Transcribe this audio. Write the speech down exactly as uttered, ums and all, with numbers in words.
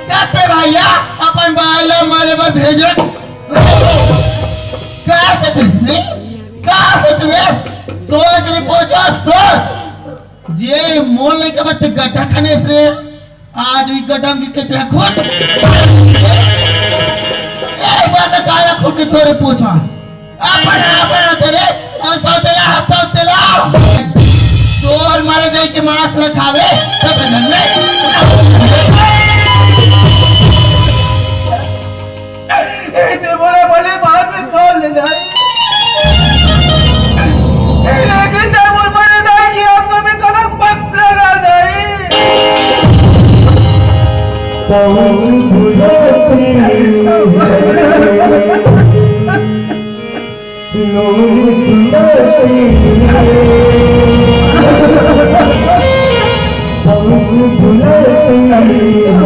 कते भैया अपन बाई ला मरे बर भेजे। का सोच रहिस रे? का सोच रहिस? सोच रे पोछा, सोच। जे मोर लइका बर ते गड्ढा खनेस रे, आज भी गड्ढा में गिर के ते खुद। एक बात काला खुद के सोरे पोछा। अपन, अपन तेरे, और सौतेला, हाँ, सौतेला। तोर मारे जाए के मांस न खावे, तो घर में। ए, ते बोला बोले बाहर में कौन ले जाए? ए, लेकिन ते बोल बोले जाए कि आत्मा में कलंक मत लगा जाए। पवन बुलाते हैं, लोग सुनाते हैं। पवन बुलाते हैं।